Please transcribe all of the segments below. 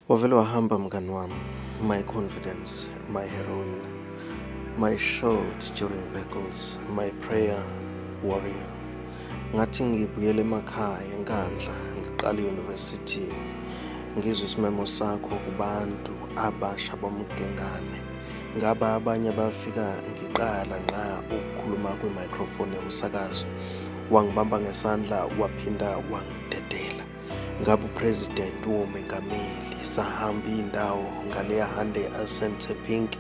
Wavele wahamba mngani wami, my confidence, my heroine, my shield during battles, my prayer warrior. Ngathi ngibuyele emakhaya eNkandla ngiqala i-university ngizwe isimemo sakho kubantu abasha bomgengane. Ngaba abanye abafika ngiqala ngqa ukukhuluma kwi-microphone yomsakazo. Wangibamba ngesandla waphinda wangidedela. Ngabe upresident womengameli sahamba iy'ndawo ngaleya Hyundai Accent pink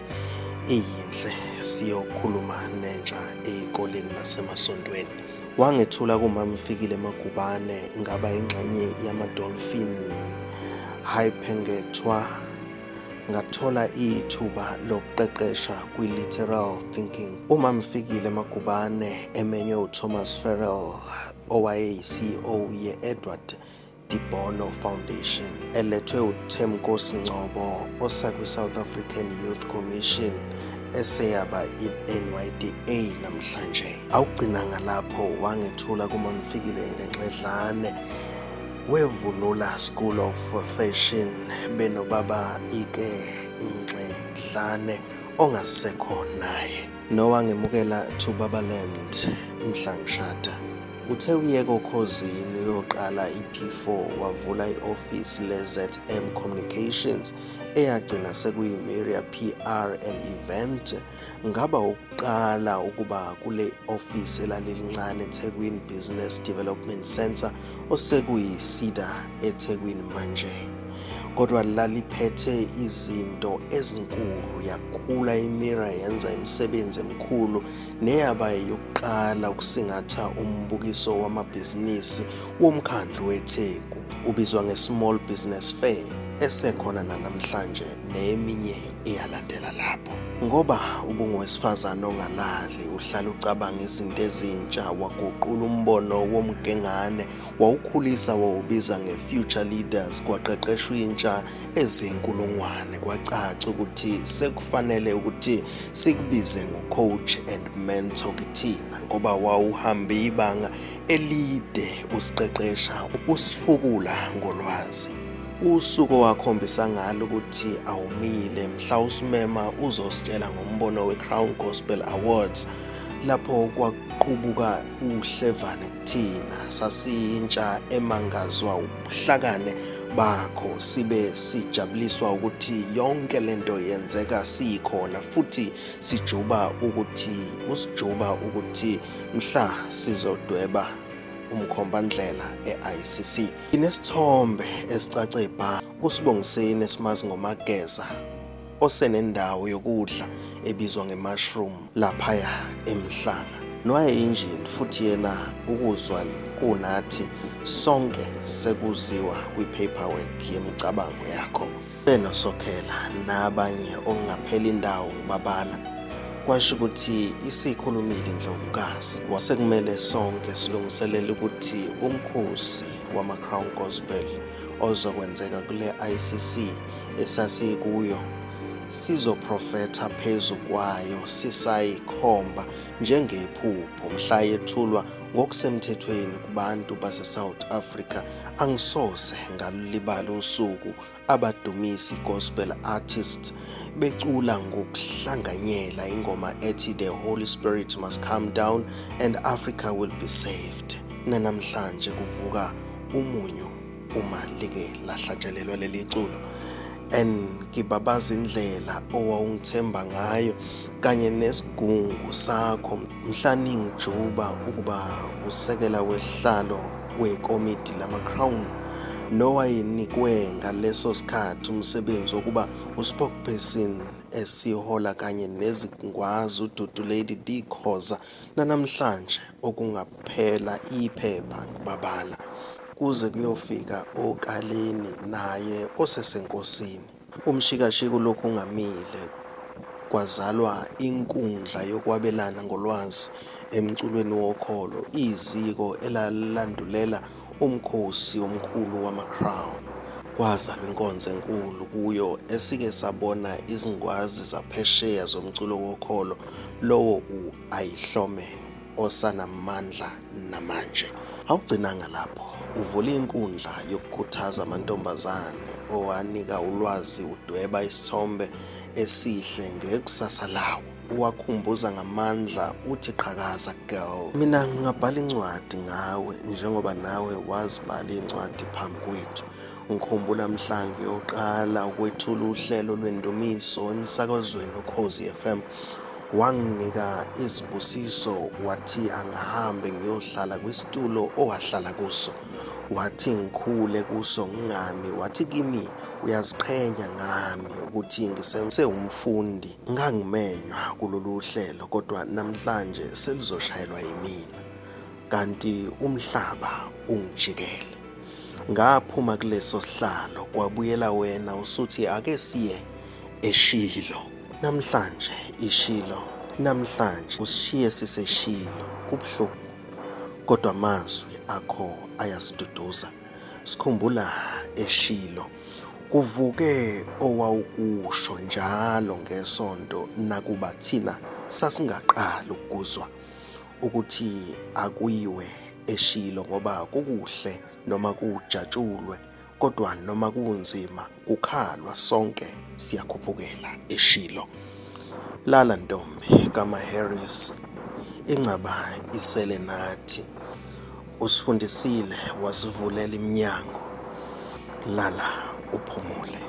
iyinhle siyokhuluma nentsha ey'koleni nasemasontweni. Wangethula kumama Fikile Magubane ngaba ingxenye yama-Dolphin Hypengethwa ngathola ithuba lokuqeqesha kwi-literal thinking. Umama Fikile Magubane emenywe uThomas Farrell owayeyi-CEO ye-Edward de Bono Foundation elethwe uThemkosi Ngcobo osakwi-South African Youth Commission eseyaba i-NYDA namhlanje. Awugcinanga lapho wangethula kuMamfikile Nxedlane wevunula School of Fashion benobaba Ike Nxedlane ongasekho naye. Nowangemukela to Babaland mhla ngishada. Uthe uyeka okhozini uyoqala i-P4 wavula i-ofisi le-ZM Communications eyagcina sekuyi-Miria PR and Event. Ngaba ukuqala ukuba kule ofisi elalilincane eThekwini Business Development Centre osekuyi-SEDA eThekwini manje. Kodwa laliphethe izinto ezinkulu yakhula iMira yenza imisebenzi emikhulu neyaba eyokuqala ukusingatha umbukiso wamabhizinisi womkhandlu weTheku ubizwa nge-Small Business Fair esekhona nanamhlanje neminye eyalandela lapho. Ngoba ubungowesifazane ongalali uhlala ucabanga izinto ezintsha waguqula umbono womgengane wawukhulisa wawubiza nge-Future Leaders kwaqeqeshwa intsha ezinkulungwane kwacaca ukuthi sekufanele ukuthi sikubize ngo-coach and mentor kithina ngoba wawuhamba ibanga elide usiqeqesha usifukula ngolwazi. Usuku owakhombisa ngalo ukuthi awumile mhla usimema uzositshela ngombono we-Crown Gospel Awards lapho kwaqubuka uhlevane kuthina sasiyintsha emangazwa ubuhlakane bakho sibe sijabuliswa ukuthi yonke lento yenzeka siyikhona futhi sijuba ukuthi usijuba ukuthi mhla sizodweba umkhombandlela e-ICC. Inesithombe esicace bha uSibongiseni esimazi ngoMageza osenendawo yokudla ebizwa nge-Mushroom laphaya eMhlanga. Nowayeyinjini futhi yena ukuzwa kunathi sonke sekuziwa kwi-paperwork yemicabango yakho. Benosokhela nabanye okungaphela indawo ngibabala. Kwasho ukuthi isikhulumile indlovukazi wasekumele sonke silungiselele ukuthi umkhosi wama-Crown Gospel ozokwenzeka kule ICC esasikuyo sizoprofetha phezu kwayo sisayikhomba njengephupho mhla yethulwa ngokusemthethweni kubantu base-South Africa. Angisoze ngalulibala usuku abadumisi gospel artists becula ngokuhlanganyela ingoma ethi The Holy Spirit Must Come Down and Africa Will Be Saved. Nanamhlanje kuvuka umunyu uma like lahlatshelelwa leli culo and ngibabaza indlela owawungithemba ngayo kanye nesigungu sakho mhla ningijuba ukuba usekela wesihlalo wekomidi lama-Crown nowayenikwe ngaleso sikhathi umsebenzi wokuba uspokesperson esihola kanye nezingwazi uDudu Lady D Khoza nanamhlanje okungaphela iphepha ngibabala kuze kuyofika okaleni naye osesenkosini. Umshikashika ulokhu ungamile kwazalwa inkundla yokwabelana ngolwazi emculweni wokholo iziko elalandulela umkhosi omkhulu wama-Crown. Kwazalwa inkonzo enkulu kuyo esike sabona izingwazi zaphesheya zomculo wokholo lowo u-ayihlome osanamandla namanje. Awugcinanga lapho Uvule inkundla yokukhuthaza amantombazane owanika ulwazi udweba isithombe esihle ngekusasa lawo. Uwakhumbuza ngamandla uthi qhakaza girl. Mina ngingabhala incwadi ngawe njengoba nawe wazibhala iy'ncwadi phambi kwethu. Ngikhumbula mhla ngiyoqala ukwethula uhlelo lwendumiso emsakazweni uKhozi FM. Wanginika izibusiso wathi angihambe ngiyohlala kwisitulo owahlala kuso. Wathi ngikhule kuso ngingami, wathi kimi uyaziqhenya ngami ukuthi ngisewumfundi. Ngangimenywa kulolu hlelo kodwa namhlanje seluzoshayelwa yimina. Kanti umhlaba ungijikele. Ngaphuma kuleso sihlalo kwabuyela wena usuthi ake siye eShilo. Namhlanje iShilo, namhlanje usishiye siseShilo, kubuhlungu. Kodwa amazwi akho ayasiduduza. Sikhumbula eShilo. Kuvuke owawukusho njalo ngesonto nakuba thina sasingaqali ukukuzwa. Ukuthi akuyiwe eShilo ngoba kukuhle noma kujatshulwe kodwa noma kunzima kukhalwa sonke siyakhuphukela eShilo. Lala ntombi kaMaHarris, ingcaba isele nathi. Usifundisile wasivulela iminyango. Lala uphumule.